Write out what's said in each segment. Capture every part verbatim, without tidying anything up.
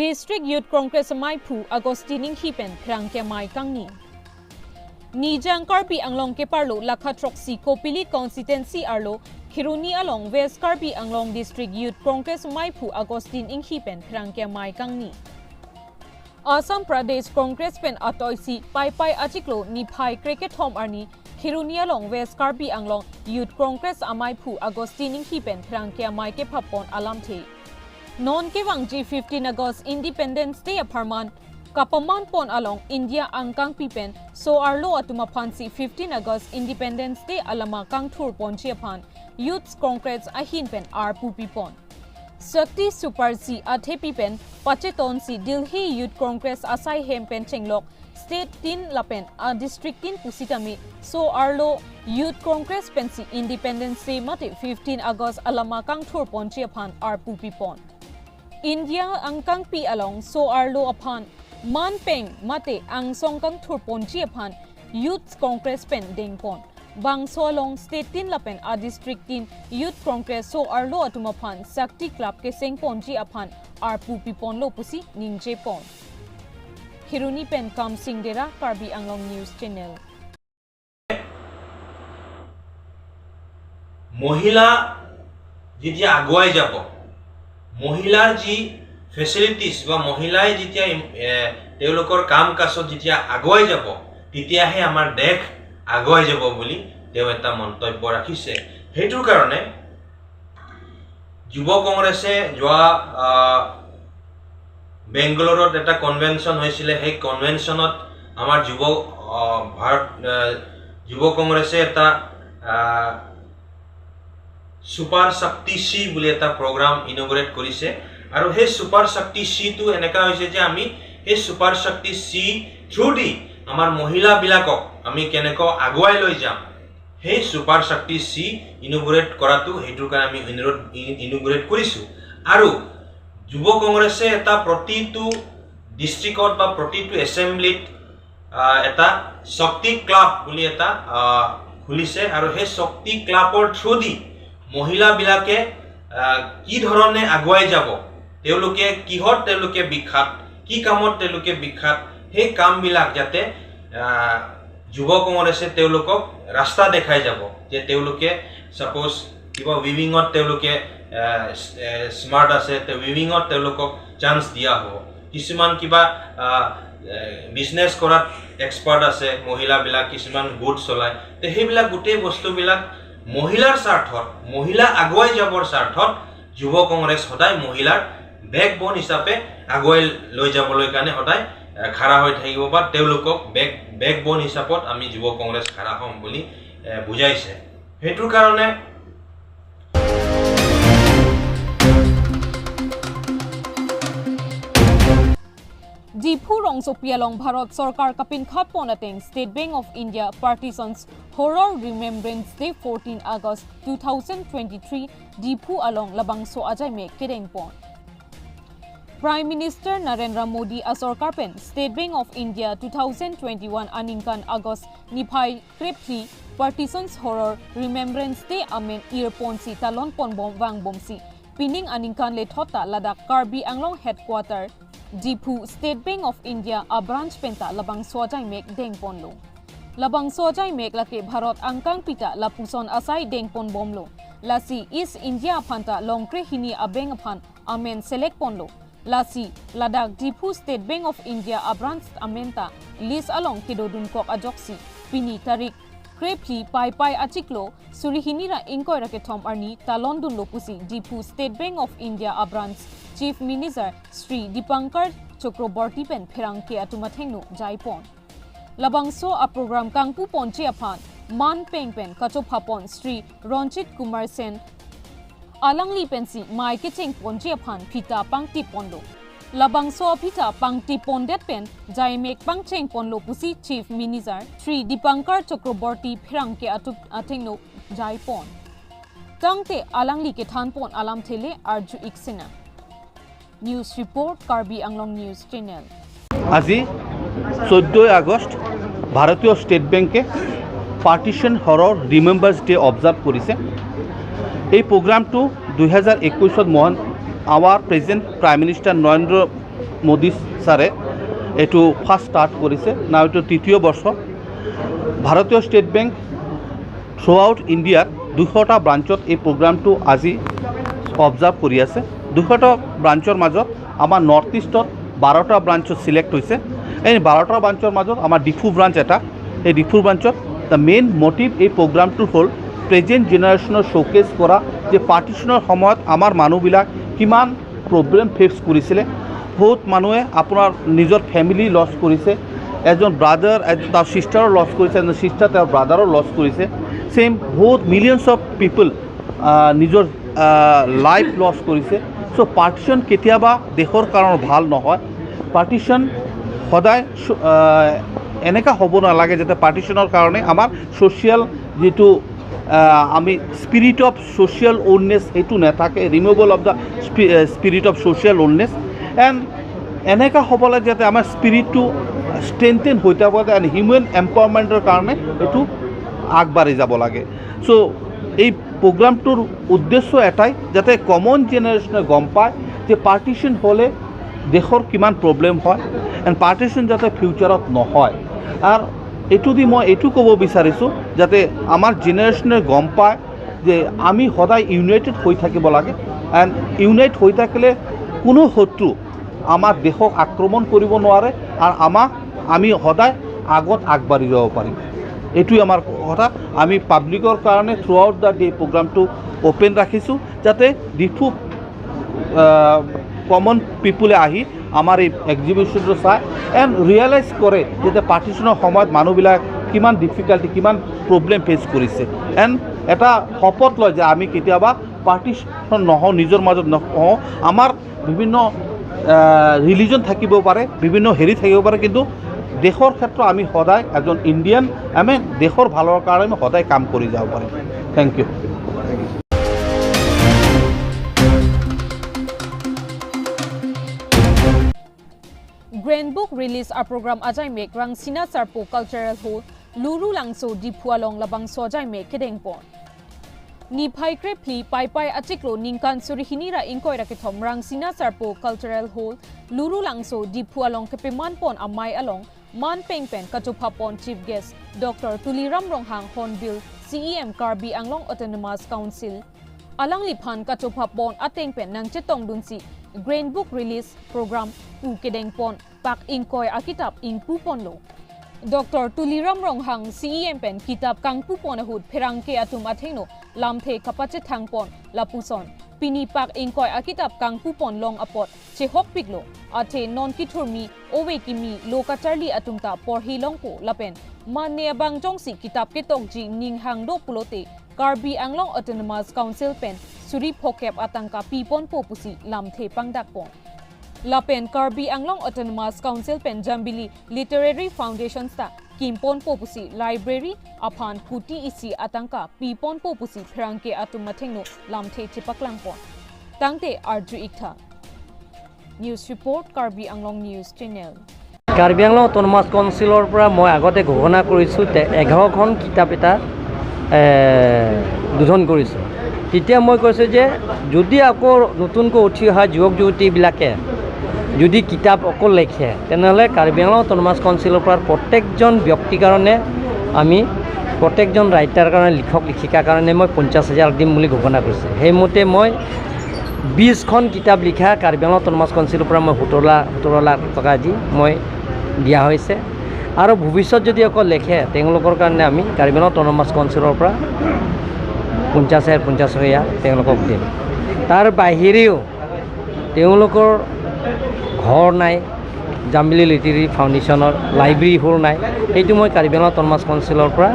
District Youth Congress amaiphu Augustine Inghi pen pherangke amei kangni. Nijang Karbi Anglong keparlo lakha throksi Kopili constituency arlo Kheroni along West Karbi Anglong District Youth Congress amaiphu Augustine Inghi pen pherangke amei kangni. Assam Pradesh Congress pen atoisi Paipai achiklo niphai krekethom arni Kheroni along West Karbi Anglong Youth Congress amaiphu Augustine Inghi pen pherangke amei kephapon alamthe. Non kevangji fifteen August Independence Day apharman kapamanpon along India angkangpi pen so-arlo atum aphansi fifteen August Independence Day alama kangthurponji aphan Youth Congress ahin pen arpu pipon. Shakti Super C athepi pen pachetonsi Delhi Youth Congress asai hem pen chenglok state tin lapen adistrict tin pusitame so-arlo Youth Congress pensi Independence Day mate fifteen August alama kangthurponji aphan arpu pipon. India angkangpi along so-arlo aphan manpeng mate angsong kangthurponji aphan Youth Congress pen dengpon. Bangso along state tin lapen adistrict tin Youth Congress so-arlo atum aphan Shakti Club kesengponji aphan arpu piponlo pusi ningjepon. Kheroni pen Kamsing Dera, Karbi Anglong News Channel. মহিলা যেতিয়া আগুৱাই যাব, মহিলাৰ যি ফেচিলিটিজ বা মহিলাই যেতিয়া ইম- এ, তেওঁলোকৰ কাম কাজত যেতিয়া আগুৱাই যাব, তেতিয়াহে আমাৰ দেশ আগুৱাই যাব বুলি তেওঁ এটা মন্তব্য ৰাখিছে। সেইটোৰ কাৰণে যুৱ কংগ্ৰেছে যোৱা আহ, বেংগলোৰত এটা কনভেনশ্যন হৈছিলে। সেই কনভেনশ্যনত আমাৰ যুৱ আহ, ভাৰত আহ, যুৱ কংগ্ৰেছে এটা আহ, ছুপাৰ শক্তি চি বুলি এটা প্ৰগ্ৰাম ইনগুৰেট কৰিছে। আৰু সেই ছুপাৰ শক্তি চিটো এনেকা হৈছে যে আমি সেই ছুপাৰ শক্তি চি থ্ৰুদি আমাৰ মহিলাবিলাকক আমি কেনেকৈ আগুৱাই লৈ যাম, সেই ছুপাৰ শক্তি চি ইনগুৰেট কৰাটো, সেইটোৰ কাৰণে আমি ইনগুৰেট কৰিছোঁ। আৰু যুৱ কংগ্ৰেছে এটা প্ৰতিটো ডিষ্ট্ৰিক্টত বা প্ৰতিটো এছেম্বলিত আহ, এটা শক্তি ক্লাব বুলি এটা আহ, খুলিছে। আৰু সেই শক্তি ক্লাবৰ থ্ৰুদি মহিলাবিলাকে আহ, কি ধৰণে আগুৱাই যাব, তেওঁলোকে কিহত তেওঁলোকে বিখ্যাত, কি কামত তেওঁলোকে বিখ্যাত, সেই কামবিলাক যাতে আহ, যুৱ কংগ্ৰেছে তেওঁলোকক ৰাস্তা দেখাই যাব যে তেওঁলোকে ছাপ'জ কিবা উইভিঙত তেওঁলোকে আহ, স- এ, স্মাৰ্ট আছে, তে উইভিঙত তেওঁলোকক চান্স দিয়া হ'ব। কিছুমান কিবা বিজনেছ কৰাত এক্সপাৰ্ট আছে মহিলাবিলাক, কিছুমান গোট চলায়। তে সেইবিলাক গোটেই বস্তুবিলাক মহিলাৰ স্বাৰ্থত, মহিলা আগুৱাই যাবৰ স্বাৰ্থত যুৱ কংগ্ৰেছ সদায় মহিলাৰ বেকবোন হিচাপে আগুৱাই লৈ যাবলৈ কাৰণে সদায় আহ, খাৰা হৈ থাকিব বা তেওঁলোকক বেক বেকবোন হিচাপত আমি যুৱ কংগ্ৰেছ খাৰা হ'ম বুলি আহ, বুজাইছে। সেইটোৰ কাৰণে Diphu rongsopi along Bharat Sorkar kapinkhatpon ateng State Bank of India Partisans Horror Remembrance Day fourteen August two thousand twenty-three Diphu along labangso ajaimek kedengpon. Prime Minister Narendra Modi asorkar pen State Bank of India two thousand twenty-one aningkan August niphai krephli Partisans Horror Remembrance Day amen irponsi talonponbom vangbomsi pining aningkan lethot ta ladak Karbi Anglong Headquarter Diphu State Bank of India abranch penta labangso ajaimek dengponlo. Labangso ajaimek lake Bharat angkangpi ta lapuson asai dengponbomlo. Lasi East India aphanta longkre hini abeng aphan amen select ponlo. Lasi ladak Diphu State Bank of India abranch amen ta list along kedodunkok ajoksi pini tarik krephli Paipai achiklo suri hini ra ingkoi ra kethom arni talondunlo pusi Diphu State Bank of India abranch Chief Manager Shri Dipankar Chakraborty pen pherangke atum athengno jaipon. Labangso aprogram kangpuponji aphan manpeng pen kachophapon Shri Ranjit Kumar Sen alangli pensi mei kechengponji aphan phita pangtipponlo. Labangso aphita pangtippondet pen jaimek pangchengponlo pusi Chief Manager Shri Dipankar Chakraborty pherangke atum athengno jaipon. Tangte alangli kethanpon alamthe le arju-ik sinang. News report, Karbi Anglong News Channel. আজি চৈধ্যই আগষ্ট ভাৰতীয় ষ্টেট বেংকে পাৰ্টিশ্যন হৰৰ ৰিমেম্বাৰ্ছ day observe কৰিছে। এই প্ৰগ্ৰামটো দুহেজাৰ একৈছত মহান আমাৰ প্ৰেজেণ্ট প্ৰাইম মিনিষ্টাৰ নৰেন্দ্ৰ মোদী ছাৰে এইটো ফাৰ্ষ্ট ষ্টাৰ্ট কৰিছে, নাও এইটো তৃতীয় বৰ্ষ। ভাৰতীয় ষ্টেট বেংক থ্ৰুআউট ইণ্ডিয়াৰ দুশটা ব্ৰাঞ্চত এই প্ৰগ্ৰামটো আজি অবজাৰ্ভ কৰি আছে। দুশটা ব্ৰাঞ্চৰ মাজত আমাৰ নৰ্থ ইষ্টত বাৰটা ব্ৰাঞ্চত ছিলেক্ট হৈছে। এই বাৰটা ব্ৰাঞ্চৰ মাজত আমাৰ ডিফু ব্ৰাঞ্চ এটা। এই ডিফু ব্ৰাঞ্চত দ্য মেইন মটিভ এই প্ৰগ্ৰামটো হ'ল প্ৰেজেণ্ট জেনেৰেশ্যনৰ শ্ব'কেছ কৰা, যে পাৰ্টিশ্যনৰ সময়ত আমাৰ মানুহবিলাক কিমান প্ৰব্লেম ফেচ কৰিছিলে। বহুত মানুহে আপোনাৰ নিজৰ ফেমিলি লছ কৰিছে, এজন ব্ৰাদাৰ, এজ-, তাৰ ছিষ্টাৰৰ লছ কৰিছে, এজন ছিষ্টাৰ তেওঁৰ ব্ৰাদাৰৰ লছ কৰিছে। ছেম বহুত মিলিয়নছ অফ পিপল নিজৰ লাইফ লছ কৰিছে। চ' পাৰ্টিশ্যন কেতিয়াবা দেশৰ কাৰণে ভাল নহয়। পাৰ্টিশ্যন সদায় চ-, আহ, এনেকা হ'ব নালাগে যাতে পাৰ্টিশ্যনৰ কাৰণে আমাৰ ছ'চিয়েল যিটো, আহ, আমি স্পিৰিট অফ ছ'চিয়েল অননেছ সেইটো নাথাকে, removal of the spirit of social অননেছ। এণ্ড এনেকা হ'ব লাগে যাতে আমাৰ স্পিৰিটটো ষ্ট্ৰেংথেন হৈ থাকিব লাগে এণ্ড হিউমেন এম্পাৱাৰমেণ্টৰ কাৰণে এইটো আগবাঢ়ি যাব লাগে। চ' এই প্ৰগ্ৰামটোৰ উদ্দেশ্য এটাই, যাতে কমন জেনেৰেশ্যনে গম পায় যে পাৰ্টিশ্যন হ'লে দেশৰ কিমান প্ৰব্লেম হয় এণ্ড পাৰ্টিশ্যন যাতে ফিউচাৰত নহয়। আৰু এইটো দি মই এইটো ক'ব বিচাৰিছোঁ যাতে আমাৰ জেনেৰেশ্যনে গম পায় যে আমি সদায় ইউনাইটেড হৈ থাকিব লাগে এণ্ড ইউনাইট হৈ থাকিলে কোনো শত্ৰু আমাৰ দেশক আক্ৰমণ কৰিব নোৱাৰে আৰু আমাক, আমি সদায় আগত আগবাঢ়ি যাব পাৰিম। এইটোৱে আমাৰ কথা। আমি পাব্লিকৰ কাৰণে থ্ৰুআউট দ্য ডে প্ৰগ্ৰামটো অ'পেন ৰাখিছোঁ যাতে ডিফু কমন পিপুলে আহি আমাৰ এই এক্সিবিশ্যনটো চায় এণ্ড ৰিয়েলাইজ কৰে যাতে পাৰ্টিশ্যনৰ সময়ত মানুহবিলাক কিমান ডিফিকাল্টি, কিমান প্ৰব্লেম ফেচ কৰিছে। এণ্ড এটা শপত লয় যে আমি কেতিয়াবা পাৰ্টিশ্যন নহওঁ, নিজৰ মাজত নহওঁ। আমাৰ বিভিন্ন ৰিলিজন থাকিব পাৰে, বিভিন্ন হেৰি থাকিব পাৰে, কিন্তু দেশৰ ক্ষেত্ৰত আমি সদায় এজন ইণ্ডিয়ান, আমি দেশৰ ভালৰ কাৰণে আমি সদায় কাম কৰি যাব পাৰিম। Thank you. Grand Book Release a-program ajaimek Rangsina Sarpo Cultural Hall, Lurulangso, Diphu along labangso ajaimek kedengpon. Niphai krephli Paipai achiklo ningkan suri hini ra ingkoi ra kethom Rangsina Sarpo Cultural Hall, Lurulangso, Diphu along kepemanpon amei along manpeng pen kachophapon Chief Guest Doctor Tuliram Ronghang Hornbill, C E M Karbi Anglong Autonomous Council alangliphan kachophapon ateng pen nangchetongdunsi Grand Book Release Program pu kedengpon pak ingkoi akitap ingpuponlo. Doctor Tuliram Ronghang C E M pen kitap kangpupon ahut pherangke atum athengno lamthe kapachethangpon lapuson. Pini pak ingkoi akitap kangpupon long apot chehokpiklo. Athe non kithurmi, ove kimi, lo kacharli atum ta porhi longpo lapen mane abang jongsi kitap ketokji ning hang do pulote Karbi Anglong Autonomous Council pen suri phokep atangka piponpo pusi lamthe pangdakpon. Lapen Karbi Anglong Autonomous Council pen Jambili Literary Foundations ta kimponpo pusi library aphan kuti isi atangka piponpo pusi pherangke atum athengno lamthe chepaklangpon. Tangte arju iktha. News report, Karbi Anglong News Channel. Karbi Anglong autonomous কাউন্সিলৰ পৰা মই আগতে ঘোষণা কৰিছোঁ তে এঘাৰখন কিতাপ এটা এ, উদ্বোধন কৰিছোঁ। তেতিয়া মই কৈছোঁ যে যদি আকৌ নতুনকৈ উঠি অহা যুৱক যুৱতীবিলাকে যদি কিতাপ অকল লেখে, তেনেহ'লে কাৰ্বি আংলং অট'নমাছ কাউন্সিলৰ পৰা প্ৰত্যেকজন ব্যক্তিৰ কাৰণে আমি, প্ৰত্যেকজন ৰাইটাৰ কাৰণে, লিখক লিখিকাৰ কাৰণে মই পঞ্চাছ হাজাৰ দিম বুলি ঘোষণা কৰিছোঁ। সেইমতে মই বিছখন কিতাপ লিখা কাৰ্বি আংলং অট'নমাছ কাউন্সিলৰ পৰা মই সোতৰ লাখ, সোতৰ লাখ টকা দি মই দিয়া হৈছে। আৰু ভৱিষ্যত যদি অকল লেখে, তেওঁলোকৰ কাৰণে আমি কাৰ্বি আংলং অট'নমাছ কাউন্সিলৰ পৰা পঞ্চাছ হাজাৰ, পঞ্চাছ হাজাৰ তেওঁলোকক দিম। তাৰ বাহিৰেও তেওঁলোকৰ ঘৰ নাই, জাম্বিলি লিটাৰী ফাউণ্ডেশ্যনৰ লাইব্ৰেৰী হল নাই, সেইটো মই কাৰ্বি আংলং অট'নমাছ কাউন্সিলৰ পৰা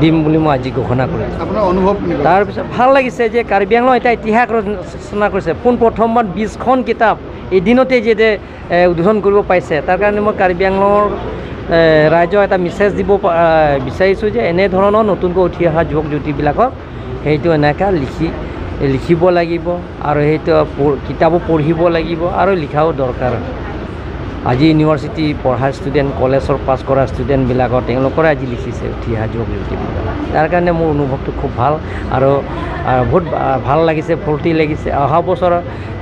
দিম বুলি মই আজি ঘোষণা কৰিছোঁ। আপোনাৰ অনুভৱ কেনেকুৱা? তাৰপিছত ভাল লাগিছে যে কাৰ্বি আংলং এটা ইতিহাস ৰচনা কৰিছে। পোন প্ৰথমবাৰ বিছখন কিতাপ এদিনতে যে যে, এ, উদ্বোধন কৰিব পাৰিছে, তাৰ কাৰণে মই কাৰ্বি আংলঙৰ এ, ৰাইজক এটা মেছেজ দিব পা- এ, বিচাৰিছোঁ যে এনেধৰণৰ নতুনকৈ উঠি অহা যুৱক যুৱতীবিলাকক সেইটো এনেকা লিখি, লিখিব লাগিব আৰু সেইটো প- কিতাপো পঢ়িব লাগিব আৰু লিখাও দৰকাৰ। আজি ইউনিভাৰ্চিটি পঢ়া ষ্টুডেণ্ট, কলেজৰ পাছ কৰা ষ্টুডেণ্টবিলাকক তেওঁলোকৰে আজি লিখিছে উঠি অহা যুৱক যুৱতীবিলাকক। তাৰ কাৰণে মোৰ অনুভৱটো খুব ভাল আৰু, আৰু বহুত ভা- ভাল লাগিছে, ফূৰ্তি লাগিছে। অহা বছৰ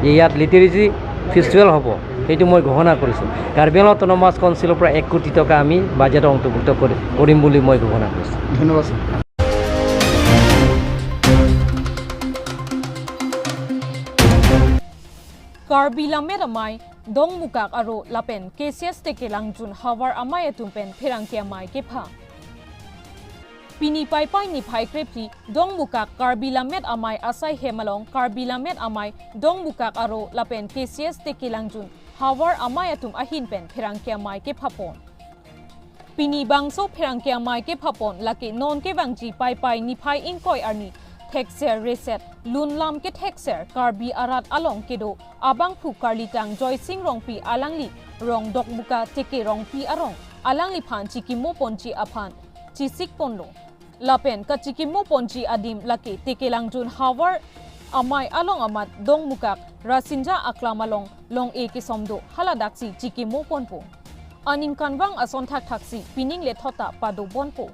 যে ইয়াত লিটাৰেৰী ফেষ্টিভেল হ'ব, সেইটো মই ঘোষণা কৰিছোঁ। কাৰ্বি আংলং অট'নমাছ কাউন্সিলৰ পৰা এক কোটি টকা আমি বাজেট অন্তৰ্ভুক্ত কৰি, কৰিম বুলি মই ঘোষণা কৰিছোঁ। ধন্যবাদ, sir. Karbi Lammet Amei, Dongmukak aro lapen K C S Tekelangjun havar amei atum pen pherangke amei kepha. Pini Paipai niphai krephli Dongmukak Karbi Lammet Amei asai hem along Karbi Lammet Amei Dongmukak aro lapen K C S Tekelangjun havar amei atum ahin pen pherangke amei kephapon. Pini bangso pherangke amei kephapon lake non kevangji Paipai niphai ingkoi arni thekser reset lun lam kethekser Karbi arat along kedo abangphu karlitang Joysing Rongpi alangli rong Dongmukak Teke Rongpi arong alangliphan chikimoponji aphan chisikponlo. Lapen kachikimoponji adim lake Tekelangjun havar amei along amat Dongmukak Rasinja aklam along long-e kesom do haladaksi chikimoponpo. Aningkanvang ason thakthaksi pining lethot ta padobonpo.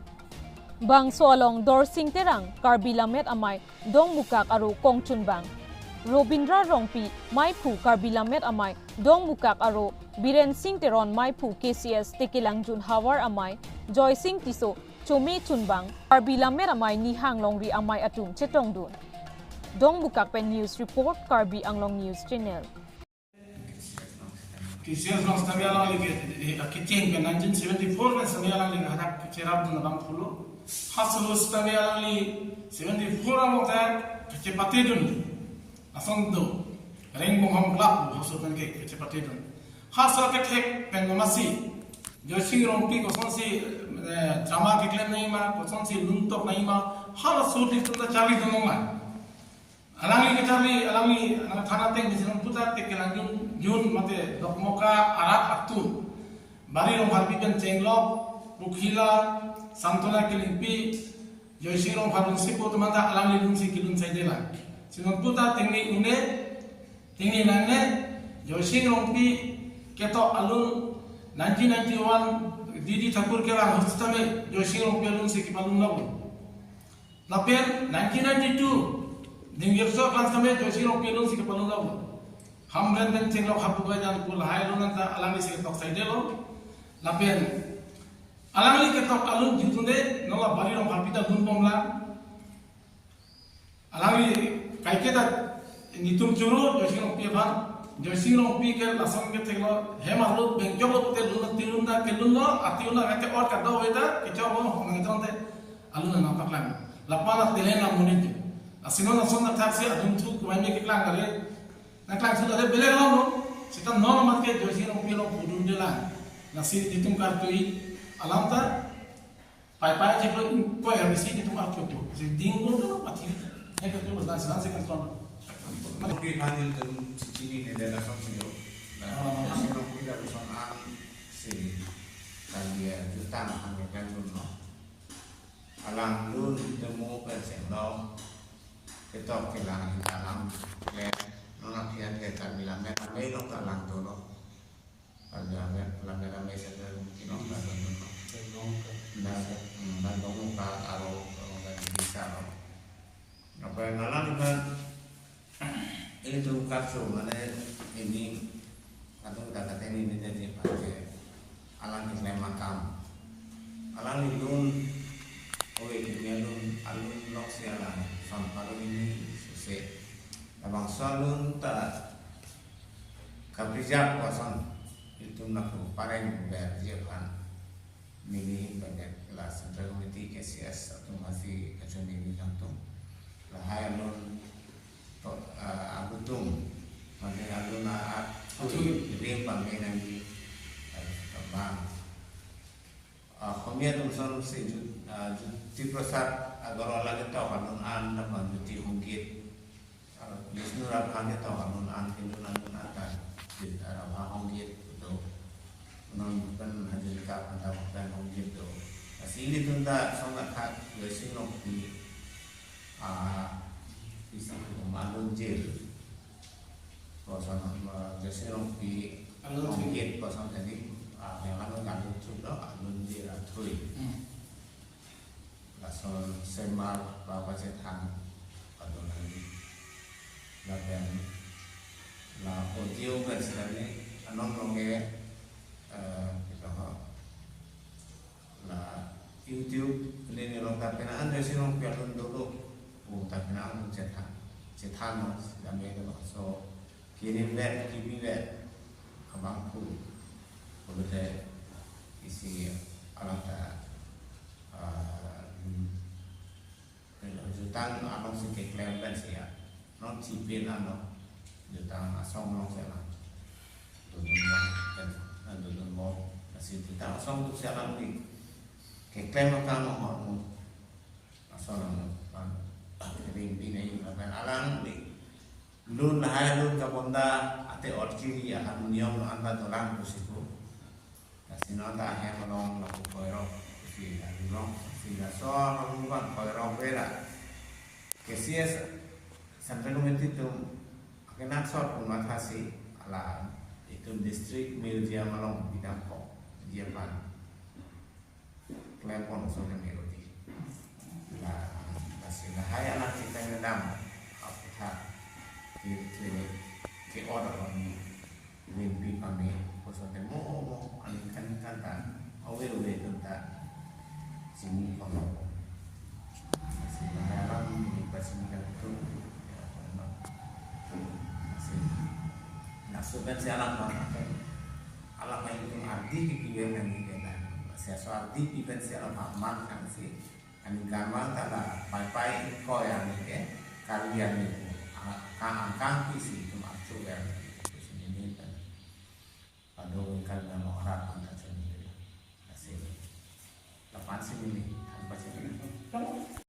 Bangso along Dorsing Terang, Karbi Lammet Amei Dongmukak aro kongchunbang, Robindra Rongpi meiphu Karbi Lammet Amei Dongmukak aro Biren Sing Teron meiphu K C S Tekelangjun havar amei, Joysing Tisso chome chunbang, Karbi Lammet Amei nihang longri amei atum chetongdun. Dongmukak pen news report, Karbi Anglong News Channel. K C S along sitame alangli ke, eh, kecheng ke nineteen seventy-four pen sitame alangli hadak kecherapdun abangphulo. Halaso sitame alangli seventy-four along ta kechepatedun. Lason do. Rengbonghom Club halaso pen ke kechepatedun. Halaso kethek pen masi Joysing Rongpi kosonsi, eh, drama keklem nangji ma, kosonsi lun tok nangji ma, halaso atum ta charlidun ma. Alangli kacharli, alangli, alangli thana ateng di sinong putar Tekelangjun, jun mate Dongmukak arat atum. Bari Rongpharpi pen Chenglok, Pukhila, Santona Kilingpi, Joysing Rongphar Lungsipo atum anta alangli lunsi kelun saidela. Sinong putar tingni un-e, tingni nangne, Joysing Rongpi ketok alun nineteen ninety-one D D Thakur kevang ahut sitame Joysing Rongpi alunsi kepalun lo. Lapen nineteen ninety-two, Dingirso aklam sitame Joysing Rongpi alunsi kepalun lo. Hamren pen Chenglok Hapuga Janpur lahai alun anta alanglisi ketok saidelo. Lapen alangli ketok alun jitune nola Bari Rongpharpi ta lunbomlang. Alangli kaiketa netum churu Joysing Rongpi aphan, Joysing Rongpi ke lason ketheklo, hem arlo bengchoklo pute lun, ati lun ta kelunlo, ati lun ta kete ot kado veta kechoklo, honang chonte alun nangpaklang. Lapen atelen amonit. Lasi non lason thakthaksi adun thu kumai me keklang kali. Nangklang thu kali bele lo. Seta non amat ke Joysing Rongpi along pudundelang. Lasi netum kartui alam ta Paipai chiklo ingkoi arni isi netum artui tu. Si dingkul tu pati. He ke tu berdan sedan sekan tuan. Tapi panel tu sini ni daerah Samsung. Nah, sini kita bersama si kan dia jutang hanya kan tu no. Alanglun temu pen Chenglok. Ketok kelang alam le non apian ke Karbi Lammet Amei along ta langdunlo. Karbi Lammet, Lammet Amei sendiri mungkin along ta langdunlo. Dong, hmm, Dongmukak aro, aro di desa lo. Apa yang ngalang kan ini tuh kapsul mana ini atau kita kata ini ini jadi pakai alang keklem akam. Alanglilun, ove kimi alun, alun loksi alang, son palun ini suse. Labangso alun ta kaprijak koson, itum lapu pareng berji aphan. Nini banyak la Central Committee K C S atum masi kachun nini nangtum. Lahai alun to, ah, abutum, mane alun a-, atui, atui. Rim pame nangji, ah, bang. Ah, komi atum son si Ju-, ah, Jyoti Prasad Agarwala ketok alun an, napa Jyoti Hongkit. Ah, Vishnu Rabha ketok alun an, kelun alun an ta. Jyoti Rabha Hongkit do. Non pen hajin ka anta pen Hongkit do. Lasi ilitum ta son athak Joysing Rongpi. Ah, isi kum alun jir. Koson, ah, Joysing Rongpi, alun jir. Hongkit koson tadi, ah, yang alun alun jir lo, alun jir atui. Hmm. Lason semar, baba chethan, alun lagi. Lapen, la audio kan sitame, Non along ke, eh, kita ha, la YouTube neli along ta penang an resi along pian dolo. Oh, ta penang an chethan, chethan no, sitame ke laso kirim vet, kimi vet, abang phu. Pulote isi alang ta, ah, hmm, jutang along si keklem pen si ya. Non chipin ano. Jutang asong along si alang dodun mo, kan, ah, dodun mo. Lasi jutang asong tu si alang ni keklem akam mo, mo. Asong along, ah, ring bini, lapen alang ni lun lahai lun kabonda ate orchiri ahan niom anta dolang pusi pu. Lasi non ta ahem along lapu koirok si along si laso along bang koirok vera. K C S Central Committee atum akenangsot pun mathasi ala itum District Museum along bidam kok, dia pan klem pon so kami odi. La, lasi lahai alang kita ngedam, apotha, ke, ke, ke order kami, rimpi kami, kosonte mo, mo, aningkan, kan ta, awe, awe, kan ta, sini kono. Lasi lahai alang, ini pas ini kan tu, ya, kono. Lasi, laso pen si alang, alang, alang, alang, itum ardi kipi pen ini kan, lasi aso ardi pen si alang, man kan si, aningkan vang ta la paipai ingkoi arni ke Karbi arni pu. Angkang angkang pi si itum archo arni pu si nini pen. Padung ingkoi na mongrat anta chun ni la. Lasi lapan si nini.